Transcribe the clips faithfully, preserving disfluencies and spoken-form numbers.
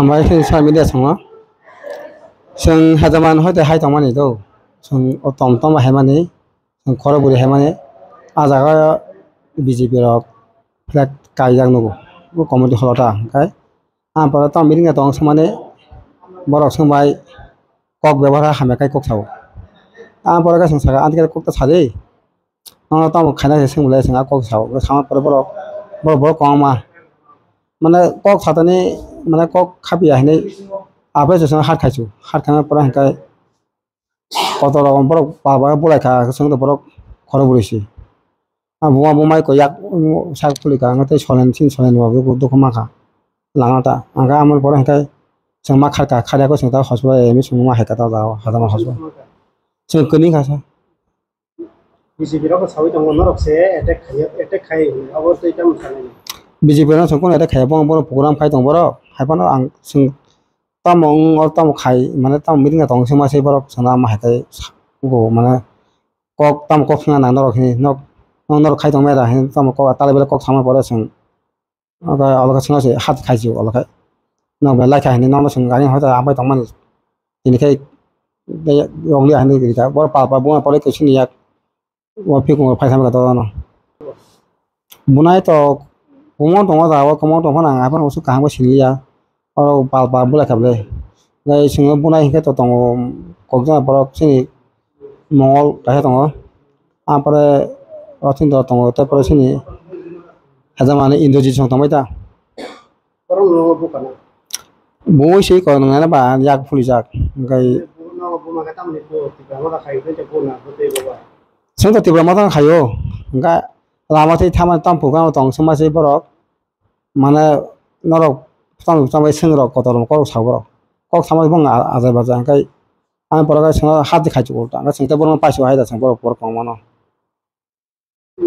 Hambai khe social media songo. Chwng hejaman hoite hai tongmani do. Chwng o tom tom haimani, chwng khorok bwrwi haimani. A jaga B J P rok flag kaijak nugo. O committee holo ta, hwnkhe. Ang pore tamo meeting tong swngmani borok swngbai kok bebhar hamya khai kok sao. Ang pore khe chwng saka, "Ang kok ta sadi." Nono tamo khaina se swngmani chwng a kok sao. Sama pore borok, borok, borok kwbangma. Mane kok satani, mane kok khapiya hinwi aphai se chwng hat khaichu. Hat khaina pore hwnkhe kotor rok borok baba bulai kha, chwng borok khorok bwrwi se. A buma bumai ko yak sak puli ka, tei solen sin solen bo dukhu ma kha. Lama ta, ang khe amoni pore hwnkhe chwng ma kharka, kharya ko chwng ta hospital, emi chwng ma hai kha ta, hadama hospital. Chwng kwni kha sa. B J P rok sawi tongo, norok se attack khai, attack khai hwnwi, abo tei tamo sanai. B J P no chwng kono attack khaiya, bono, bono program khai tong borok, hai phano ang chwng tamo wng, o tamo khai, mane tamo meeting tong, chwng ma se borok chwng ma hai khe, bo mane kok tamo kok swngna nang norok hini, nok, nok norok khai tong mera hini, tamo kok tala belai kok sama pore chwng. Oke, olo khe chwngno se hat khai si olo khe. Nok bai lai kha hini, nokno chwng gari hoita apai tongmani. Tini khe yokli hini rika. Boro pal pal buma pore khe sini yak. O phikungo phai thangma to no. Bunai to kumon tongo da, o kumon tongphano ang aphano usuk kaham khe sinliya. Oro pal pal bulai kha ble. Gai singo bunai hinkhe to tongo kokjana borok chini Mongol kaisa tongo. Ampore Rothindo tongo, tei pore chini hajamani Indrajit song tongbai ta. Borok no bukana. Bui se ko nang ba yak phuli jak. Gai no buma kata mani ko Tipra mata khai ko buna bote baba. Song to Tipra mata khayo. Ga lama tei thama tam phuka tong sima se borok. Mane norok tamo tamo seng rok kotor rok kok sa borok. Kok sama bong ajai bajai hwnkhe ang borok hai sengno hati khai chugo ta. Hwnkhe sengte borok paisa hai da seng borok borok kwbangma no.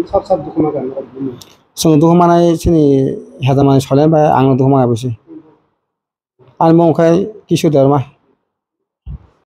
Sab sab dukhu ma kha norok bini. Chwng dukhu manai chini hejamani solen bai ang dukhu manai bisi. Ani mung khe Kisu Debbarma.